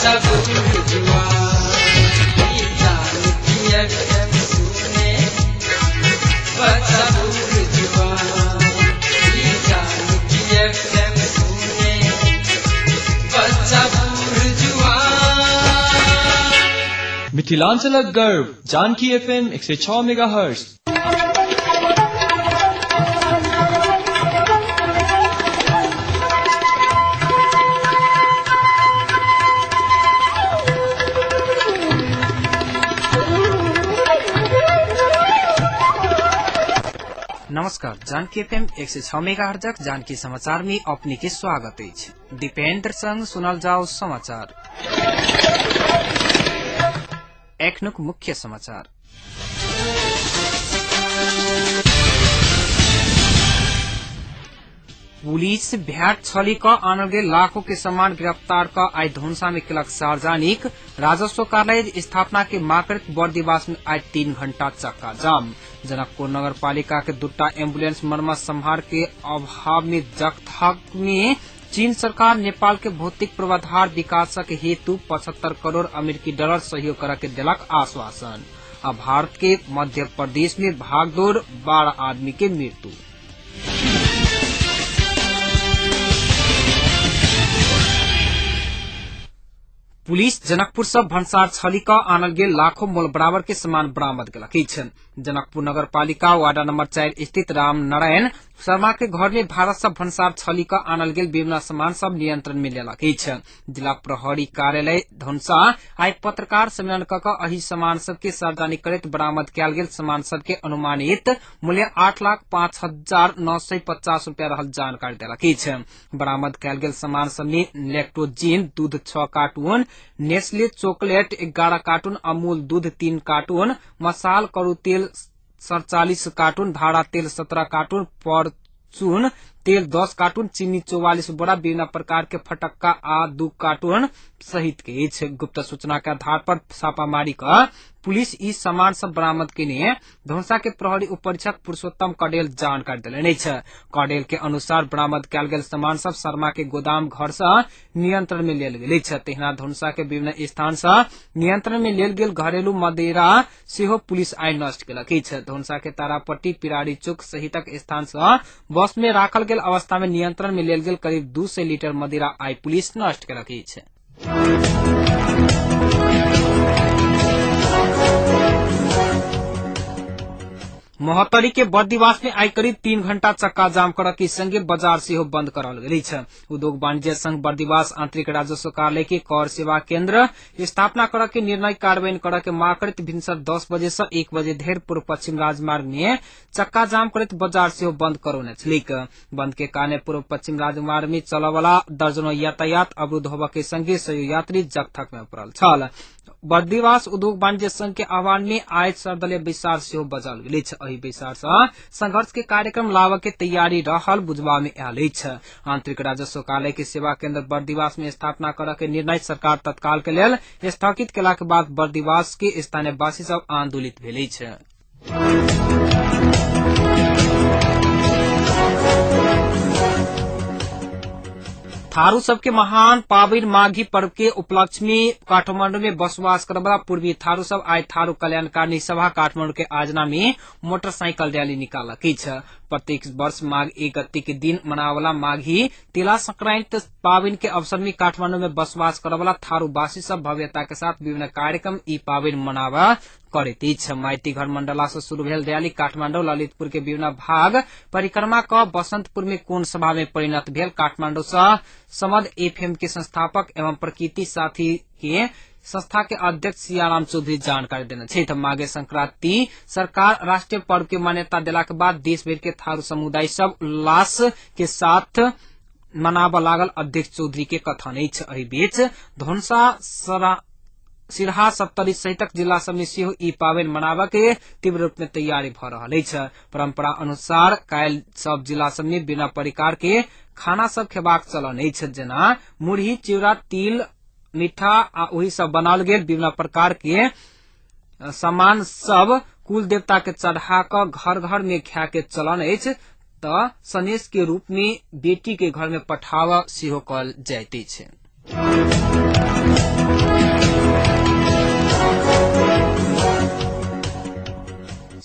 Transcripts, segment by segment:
बच्चा बूढ़ जुआन, ई जानकी एफएम सुने बच्चा बूढ़ जुआन, ई जानकी एफएम सुने बच्चा बूढ़ जुआन। मिथिलांचलक गर्व जानकी एफएम 106 मेगाहर्ट्ज। नमस्कार, जानकी एफएम 106 मेगाहर्जक जानकी समाचार में अपने के स्वागत अछि। दीपेंद्र संग सुनल जाओ समाचार। एखनुक मुख्य समाचार। पुलिस भ्याट छली क आनल गेल लाखों के सामान गिरफ्तार क आइ धनुषा में केलक सार्वजनिक। राजस्व कार्यालय स्थापना के मांग करैत बर्दिवास में आइ 3 घंटा चक्का जाम। जनकपुर नगर पालिका के 2 एम्बुलेंस मरम्मत संभार के अभाव में जगथक में चीन सरकार नेपाल के भौतिक पूर्वाधार विकासक हेतु 75 करोड़ अमेरिकी डॉलर सहयोग करऽ के देलक आश्वासन। आ भारत के मध्य प्रदेश में भागदौड़ 12 आदमी के मृत्यु। पुलिस जनकपुर सँ भन्सार छली क आनल गेल लाखों मोल बराबर के सामान बरामद केलक अछि। जनकपुर नगर पालिका वार्ड नंबर 4 स्थित राम नारायण शर्मा के घर में भारत सँ भन्सार छली क आनल गेल विभिन्न सामान सब नियंत्रण में लेलक अछि। जिला प्रहरी कार्यालय धनुषा आइ पत्रकार सम्मेलन क क एहि सामान सब के सार्वजनिक करैत बरामद कयल गेल सामान सब के अनुमानित मूल्य 8,05,950 रुपया रहल जानकारी देलक अछि। बरामद कयल गेल सामान सब में लैक्टोजीन दूध 6 cartoon, Nestle chocolate 11 cartoon, Amul दूध 3 कार्टून, मसाल करू तेल 47 कार्टून, धारा तेल 17 कार्टून, फॉर्चून तेल 10 कार्टून, चीनी 44 बोरा, विभिन्न प्रकार के फटक्का आ 2 कार्टून सहित के अछि। गुप्त सूचना के आधार पर छापामारी क पुलिस ई सामान सब बरामद केने धनुषा के प्रहरी उपरीक्षक पुरुषोत्तम कडेल जानकारी देलनि अछि। कडेल के अनुसार बरामद कयल गेल सामान सब शर्मा के गोदाम घर सँ नियंत्रण में लेल गेल अछि। तहिना धनुषा के विभिन्न स्थान सँ नियंत्रण में लेल गेल घरेलू मदिरा सेहो पुलिस आइ नष्ट केलक अछि। धनुषा के तारापट्टी, पिरारी चौक सहितक स्थान सँ बस में राखल गेल अवस्था में नियंत्रण में लेल गेल करीब 200 लीटर मदिरा आइ पुलिस नष्ट केलक अछि। महोत्तरी के बर्दिवास में आइ करीब 3 घंटा चक्का जाम करऽ के संगे बाजार सेहो बंद कराओल गेल अछि। उद्योग वाणिज्य संघ बर्दिवास आंतरिक राजस्व कार्यालय के कर सेवा केंद्र स्थापना करऽ के निर्णय कार्यान्वयन करऽ के मांग करैत भिनसर 10 बजे से 1 बजे धरि पूर्व पश्चिम राजमार्ग में चक्का जाम करैत बाजार सेहो बंद करौने छलीक। बंद के कारण पूर्व पश्चिम राजमार्ग में चलऽवला दर्जनों यातायात अवरुद्ध होबऽ के संगे सयो यात्री जगथक में पड़ल छल। बर्दिवास उद्योग वाणिज्य संघ के आह्वान में आइ सर्वदलीय बैसार सेहो बजाओल गेल अछि। एहि बैसार सँ संघर्ष के कार्यक्रम लाबऽ के तैयारी रहल बुझबा में आयल अछि। आंतरिक राजस्व कार्यालय के सेवा केंद्र बर्दिवास में स्थापना करऽ के निर्णय सरकार तत्काल के लेल स्थगित केला के बाद बर्दिवास के स्थानीयवासी सब आंदोलित भेल अछि। थारू सबके महान पाबनि माघी पर्व के उपलक्ष्य में काठमांडू में बसवास करबला पूर्वी थारू सब आइ थारू कल्याणकारिणी सभा काठमांडू के आयोजना में मोटरसाइकिल रैली निकालक अछि। प्रत्येक वर्ष माघ 1 गते के दिन मनावला माघी तिला संक्रांति पाबनि के अवसर में काठमांडू में बसवास करबला थारूवासी सब भव्यता के साथ विभिन्न कार्यक्रम ई पाबनि मनावा करैत अछि। माइती घर मंडला से शुरू भेल रैली काठमांडू ललितपुर के विभिन्न भाग परिक्रमा क बसंतपुर में कोण सभा में परिणत भेल। काठमांडू से समद एफएम के संस्थापक एवं प्रकृति साथी के संस्था के अध्यक्ष सियाराम चौधरी जानकारी देने छथि। माघे संक्रांति सरकार राष्ट्रीय पर्व के मान्यता देला के बाद देश भर के थारू समुदाय सब उल्लास के साथ मनाबऽ लागल अध्यक्ष चौधरी के कथन अछि। एहि बीच धनुषा सिरहा सप्तरी सहितक जिला सब में सेहो ई पाबनि मनाबऽ के तीव्र रूप में तैयारी भऽ रहल अछि। परंपरा अनुसार काल्हि सब जिला सब में बिना परिकार के खाना सब खेबाक चलन अछि, जेना मुरही, चिवड़ा, तिल, मीठा आ ओहि सब बनाओल गेल विभिन्न प्रकार के सामान सब कुल देवता के चढ़ा कऽ घर घर में खाय के चलन अछि। तऽ सनेस के रूप में बेटी के घर में पठाव सेहो कयल जाइत अछि।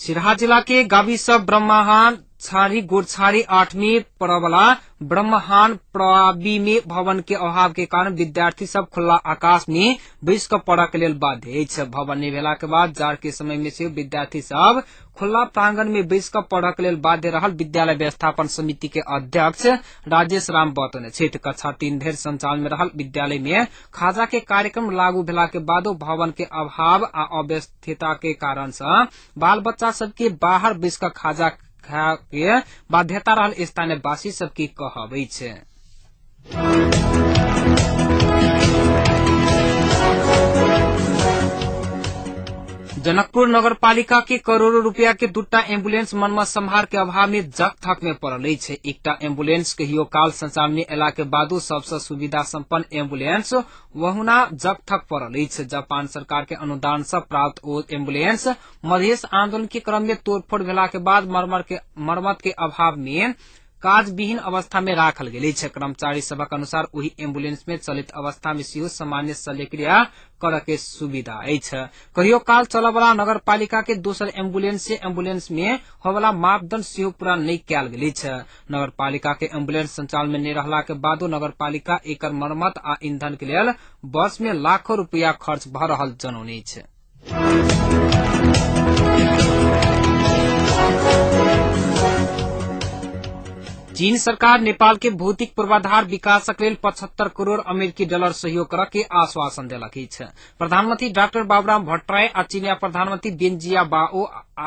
सिरहा जिला के गाविस ब्रह्महान छारी गोरछारी आठवीं पढ़वला ब्रह्महान प्राबी में भवन के अभाव के कारण विद्यार्थी सब खुला आकाश में बैस क पढ़ के लेल बाध्य अछि। भवन नहि भेला के बाद जाड़ के समय में सेहो विद्यार्थी सब खुला प्रांगण में बैस क पढ़ के लेल बाध्य रहल विद्यालय व्यवस्थापन समिति के अध्यक्ष राजेश राम बतौने छथि। कक्षा 3 धरि संचालन में रहल विद्यालय में खाजा के कार्यक्रम लागू भेला के बादो भवन के अभाव आ अव्यवस्थिता के कारण से बाल बच्चा सबके बाहर बैस क खाजा खाय के बाध्यता रहल स्थानीयवासी सबके कहब अछि। जनकपुर नगरपालिका के करोड़ों रुपया के दूटा एम्बुलेंस मनमा संभार के अभाव में जक थक में पड़ल अछि। एकटा एम्बुलेंस कहियो काल संचालन में एला के बादो सबसे सुविधा संपन्न एम्बुलेंस वहुना जक थक पड़ल अछि। जापान सरकार के अनुदान से प्राप्त ओ एम्बुलेंस मधेश आंदोलन के क्रम में तोड़फोड़ भेला के बाद मरम्मत के अभाव में काजविहीन अवस्था में राखल गेल अछि। कर्मचारी सभक अनुसार ओहि एम्बुलेंस में चलित अवस्था में सेहो सामान्य शल्यक्रिया करऽ के सुविधा अछि। कहियो काल चलयवला नगरपालिका के दोसर एम्बुलेंस से एम्बुलेंस में होयवला मापदंड सेहो पूरा नहि कयल गेल अछि। नगरपालिका के एम्बुलेंस संचालन में नहि रहला के बादो नगरपालिका एकर मरम्मत आ ईंधन के लेल वर्ष में लाखों रुपया खर्च भऽ रहल जनौने अछि। चीन सरकार नेपाल के भौतिक पूर्वाधार विकासक लेल 75 करोड़ अमेरिकी डॉलर सहयोग करऽ के आश्वासन देलक अछि। प्रधानमंत्री डाक्टर बाबूराम भट्टराई आ चीनिया प्रधानमंत्री बेन जियाबाओ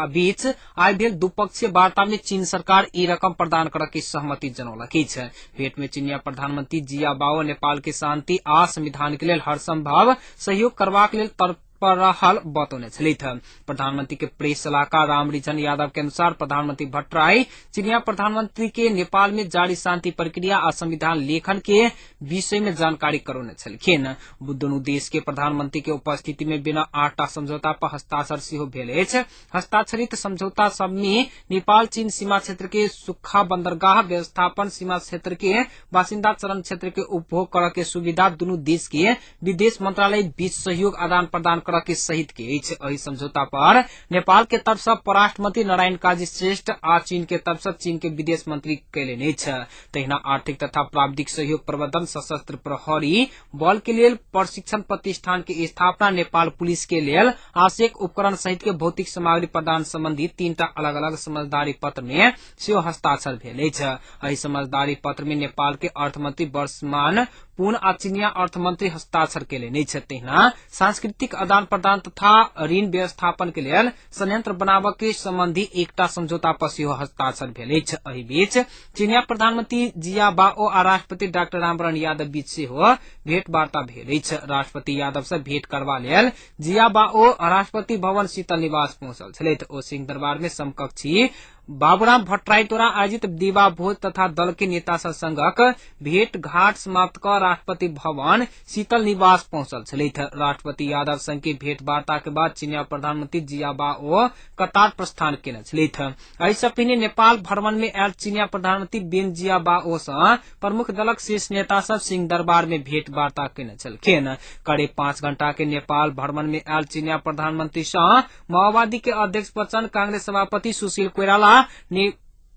बीच आइ भेल द्विपक्षीय वार्ता में चीन सरकार ई रकम प्रदान करऽ के सहमति जनौलक अछि। भेंट में चीनिया प्रधानमंत्री जियाबाओ नेपाल के शांति आ संविधान के लेल हर संभव सहयोग करबाक लेल तत्पर रहल बतौने छलथि। प्रधानमंत्री के प्रेस सलाहकार रामरिझन यादव के अनुसार प्रधानमंत्री भट्टराई चीनिया प्रधानमंत्री के नेपाल में जारी शांति प्रक्रिया आ संविधान लेखन के विषय में जानकारी करौने छलखिन। दुनू देश के प्रधानमंत्री के उपस्थिति में बिना 8टा समझौता पर हस्ताक्षर सेहो भेल अछि। हस्ताक्षरित समझौता सब में नेपाल चीन सीमा क्षेत्र के सुखा बंदरगाह व्यवस्थापन, सीमा क्षेत्र के बासिन्दा चरण क्षेत्र के उपभोग करऽ के सुविधा, दुनू देश के विदेश मंत्रालय बीच सहयोग आदान प्रदान करऽ के सहित के अछि। एहि समझौता पर नेपाल के तरफ से परराष्ट्र मंत्री नारायण काजी श्रेष्ठ आ चीन के तरफ से चीन के विदेश मंत्री कयलनि अछि। तहिना आर्थिक तथा प्राविधिक सहयोग प्रबंधन, सशस्त्र प्रहरी बल के लेल प्रशिक्षण प्रतिष्ठान के स्थापना, नेपाल पुलिस के लेल आवश्यक उपकरण सहित के भौतिक सामग्री प्रदान संबंधी 3टा अलग अलग समझदारी पत्र में सेहो हस्ताक्षर भेल अछि। एहि समझदारी पत्र में नेपाल के अर्थमंत्री वर्षमान पुन आ चीनिया अर्थमंत्री हस्ताक्षर केलनि अछि। तहिना सांस्कृतिक आदान प्रदान तथा ऋण व्यवस्थापन के लेल संयंत्र बनाबऽ के संबंधी एकटा समझौता पर सेहो हस्ताक्षर भेल अछि। एहि बीच चीनिया प्रधानमंत्री जियाबाओ आ राष्ट्रपति डाक्टर रामवरण यादव बीच सेहो भेंट वार्ता भेल अछि। राष्ट्रपति यादव से भेंट करबा लेल जियाबाओ राष्ट्रपति भवन शीतल निवास पहुंचल छलथि। ओ सिंह दरबार में समकक्षी बाबूराम भट्टराई द्वारा आयोजित दिवा भोज तथा दल के नेता सब संगक भेंट घाट समाप्त क राष्ट्रपति भवन शीतल निवास पहुंचल छलथि। राष्ट्रपति यादव संग के भेंट वार्ता के बाद चीनिया प्रधानमंत्री जियाबाओ कतार प्रस्थान केने छलथि। एहि सँ पहिने नेपाल भ्रमण में आयल चीनिया प्रधानमंत्री बेन जियाबाओ सँ प्रमुख दलक शीर्ष नेता सब सिंह दरबार में भेंट वार्ता केने छलखिन। करीब 5 घंटा के नेपाल भ्रमण में आयल चीनिया प्रधानमंत्री सँ माओवादी के अध्यक्ष प्रचण्ड, कांग्रेस सभापति सुशील कोइराला,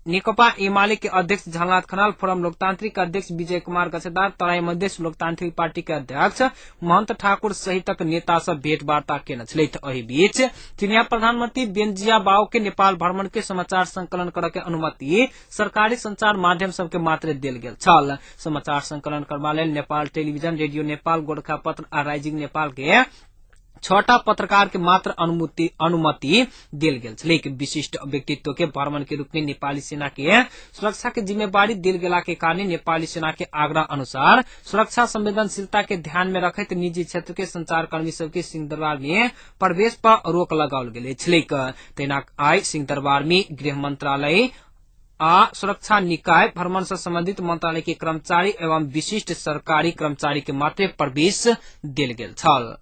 नेकपा एमाले के अध्यक्ष झलनाथ खनाल, फोरम लोकतांत्रिक अध्यक्ष विजय कुमार गच्छदार, तराई मधेश लोकतांत्रिक पार्टी के अध्यक्ष महंत ठाकुर सहितक नेता सब भेंट वार्ता केने छलथि। एहि बीच चीनिया प्रधानमंत्री बेन जियाबाओ के नेपाल भ्रमण के समाचार संकलन करऽ के अनुमति सरकारी संचार माध्यम सबके मात्रे देल गेल छल। समाचार संकलन करबा लेल नेपाल टेलीविजन, रेडियो नेपाल, गोरखापत्र आ राइजिंग नेपाल के 6टा पत्रकार के मात्र अनुमति देल गेल छलैक। विशिष्ट व्यक्तित्व के भ्रमण के रूप में नेपाली सेना के सुरक्षा के जिम्मेवारी देल गेला के कारण नेपाली सेना के आग्रह अनुसार सुरक्षा संवेदनशीलता के ध्यान में रखैत निजी क्षेत्र के संचारकर्मी सबके सिंहदरबार में प्रवेश पर रोक लगाओल गेल छलैक। तहिना आइ सिंहदरबार में गृह मंत्रालय आ सुरक्षा निकाय भ्रमण से संबंधित मंत्रालय के कर्मचारी एवं विशिष्ट सरकारी कर्मचारी के मात्रे प्रवेश देल गेल छल।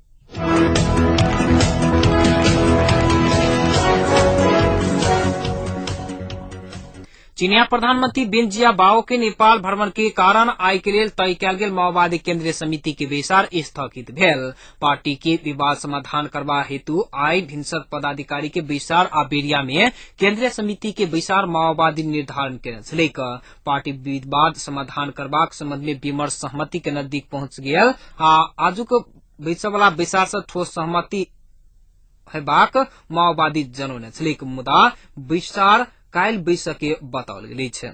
चीनिया प्रधानमंत्री बेनजिया बाओ के नेपाल भ्रमण के कारण आइ के लेल तय कयल गेल माओवादी केंद्रीय समिति के बैसार स्थगित भेल। पार्टी के विवाद समाधान करबा हेतु आइ भिनसर पदाधिकारी के बैसार आ बेरिया में केंद्रीय समिति के बैसार माओवादी निर्धारण केने छलैक। पार्टी विवाद समाधान करबाक संबंध में विमर्श सहमति के नजदीक पहुंच गेल आ आजुक बैसवला बैसार से ठोस सहमति हेबाक माओवादी जनौने छलैक, मुदा बैसार काल्हि बैसके बताओल गेल अछि।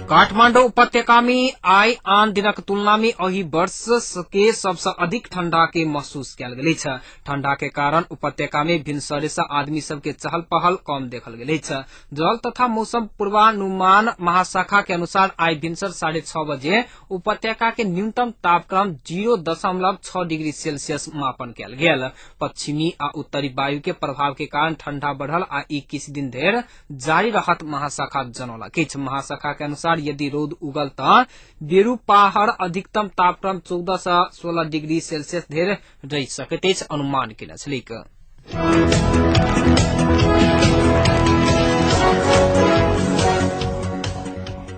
काठमाडौँ उपत्यका में आइ आन दिनक तुलना में एहि वर्ष के सबसँ अधिक ठंडा के महसूस कयल गेल अछि। ठंडा के कारण उपत्यका में भिनसरे से आदमी सबके चहल पहल कम देखल गेल अछि। जल तथा मौसम पूर्वानुमान महाशाखा के अनुसार आइ भिनसर 6:30 बजे उपत्यका के न्यूनतम तापक्रम 0.6 डिग्री सेल्सियस मापन कयल गेल। पश्चिमी आ उत्तरी वायु के प्रभाव के कारण ठंडा बढ़ल आ ई किछु दिन धरि जारी रहत महाशाखा जनौलक अछि। महाशाखा के अनुसार यदि रौद उगल त बेरूपाहर अधिकतम तापक्रम 14 से 16 डिग्री सेल्सियस धरि रहि सकैत अछि अनुमान केने छलैक।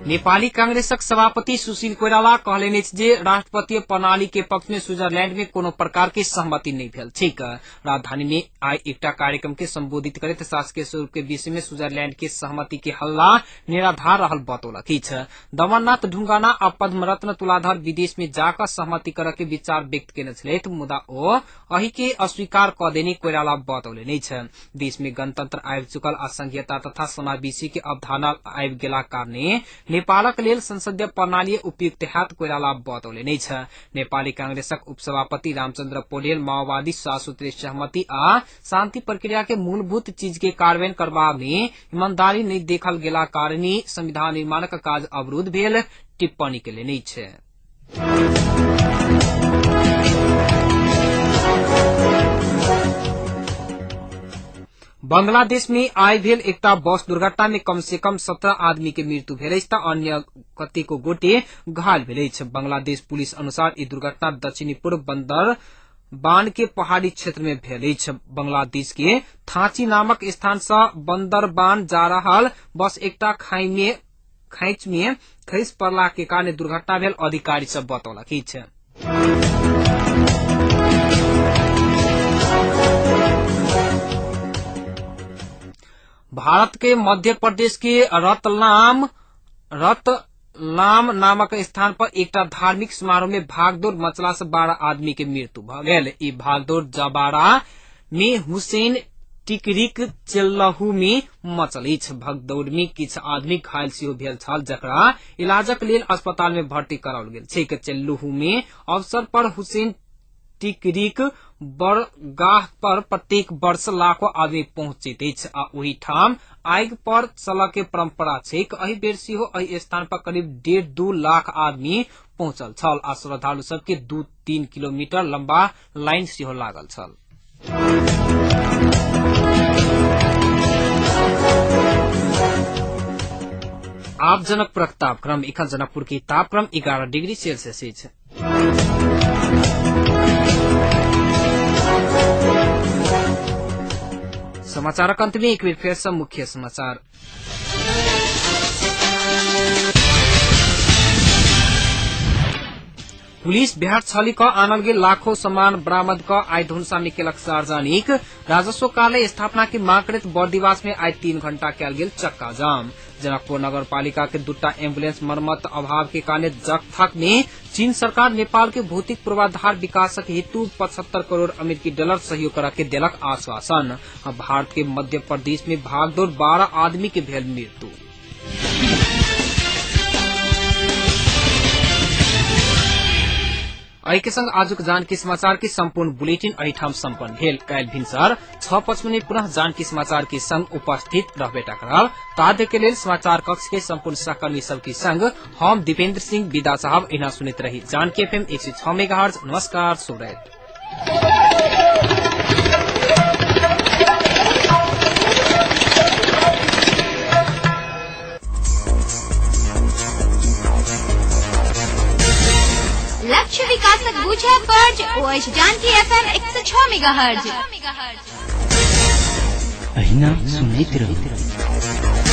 नेपाली कांग्रेसक सभापति सुशील कोइराला कहलनि अछि जे राष्ट्रपतीय प्रणाली के पक्ष में स्विट्जरलैंड में कोनो प्रकार के सहमति नहि भेल छैक। राजधानी में आइ एकटा कार्यक्रम के संबोधित करैत शासकीय स्वरूप के विषय में स्विट्जरलैंड के सहमति के हल्ला निराधार रहल बतौलक अछि। दमननाथ ढुंगाना आ पद्मरत्न तुलाधर विदेश में जाकऽ सहमति करऽ के विचार व्यक्त केने छलथि, मुदा ओ एहि के अस्वीकार कऽ देने कोइराला बतौलनि अछि। देश में गणतंत्र आबि चुकल आ संघीयता तथा समावेशी के अवधारणा आबि गेलाक कारणे नेपालक लेल संसदीय प्रणाली उपयुक्त हैत कोइराला बतौलनि अछि। नेपाली कांग्रेसक उपसभापति रामचंद्र पौडेल माओवादी 7 सूत्री सहमति आ शांति प्रक्रिया के मूलभूत चीज के कार्यान्वयन करबा में ईमानदारी नहि देखल गेला कारणे संविधान निर्माणक काज अवरुद्ध भेल टिप्पणी केलनि अछि। बांग्लादेश में आइ भेल एकटा बस दुर्घटना में कम से कम 17 आदमी के मृत्यु भेल अछि त अन्य कतेको गोटे घायल भेल अछि। बांग्लादेश पुलिस अनुसार ई दुर्घटना दक्षिणी पूर्व बंदर बान के पहाड़ी क्षेत्र में भेल अछि। बांग्लादेश के थाची नामक स्थान से बंदरबान जा रहल बस एकटा खाइच में खसि पड़ला के कारण दुर्घटना भेल अधिकारी सब बतौलक अछि। भारत के मध्य प्रदेश के रतलाम नामक स्थान पर एकटा धार्मिक समारोह में भागदौड़ मचला से 12 आदमी के मृत्यु भऽ गेल। ई भागदौड़ जबारा में हुसैन टिकरीक चेल्लहू में मचल अछि। भगदौड़ में किछु आदमी घायल सेहो भेल छल, जकरा इलाजक लेल अस्पताल में भर्ती कराओल गेल छैक। चेल्लहू में अवसर पर हुसैन टिकरीक बरगाह पर प्रत्येक वर्ष लाखों आदमी पहुंचैत अछि आ ओहि ठाम आगि पर चलऽ के परंपरा छैक। एहि बेर सेहो एहि स्थान पर करीब 1.5-2 लाख आदमी पहुंचल छल आ श्रद्धालु सबके 2-3 किलोमीटर लंबा लाइन सेहो लागल छल। आब जनकपुरक तापक्रम। एखन जनकपुर के तापक्रम 11 डिग्री सेल्सियस अछि। समाचारक अंत में एक बेर फेर सँ मुख्य समाचार। पुलिस बिहार छली क आनल गेल लाखों सामान बरामद क आइ धुनसा में केलक सार्वजनिक। राजस्व कार्यालय स्थापना के मांग करैत बर्दिवास में आइ 3 घंटा कयल गेल चक्का जाम। जनकपुर नगर पालिका के 2टा एम्बुलेंस मरम्मत अभाव के कारण जगथक में चीन सरकार नेपाल के भौतिक पूर्वाधार विकासक हेतु 75 करोड़ अमेरिकी डॉलर सहयोग करऽ के देलक आश्वासन। भारत के मध्य प्रदेश में भागदौड़ 12 आदमी के भेल मृत्यु। एहि के संग आजुक जानकी समाचार के संपूर्ण बुलेटिन एहिठाम सम्पन्न भेल। काल्हि भिनसर 6:55 पुनः जानकी समाचार के संग उपस्थित रहबेटा करब। ताधरि के लेल समाचार कक्ष के संपूर्ण सहकर्मी सबके संग हम दीपेंद्र सिंह विदा साहब। एना सुनैत रही जानकी एफएम 106 मेगाहर्ट्ज। नमस्कार, शुभ रात्रि। लक्ष्य विकास। विकासक बुझे फर्ज ओ अछि जानकी एफएम 106 मेगाहर्ज। अहिना सुनैत रहू।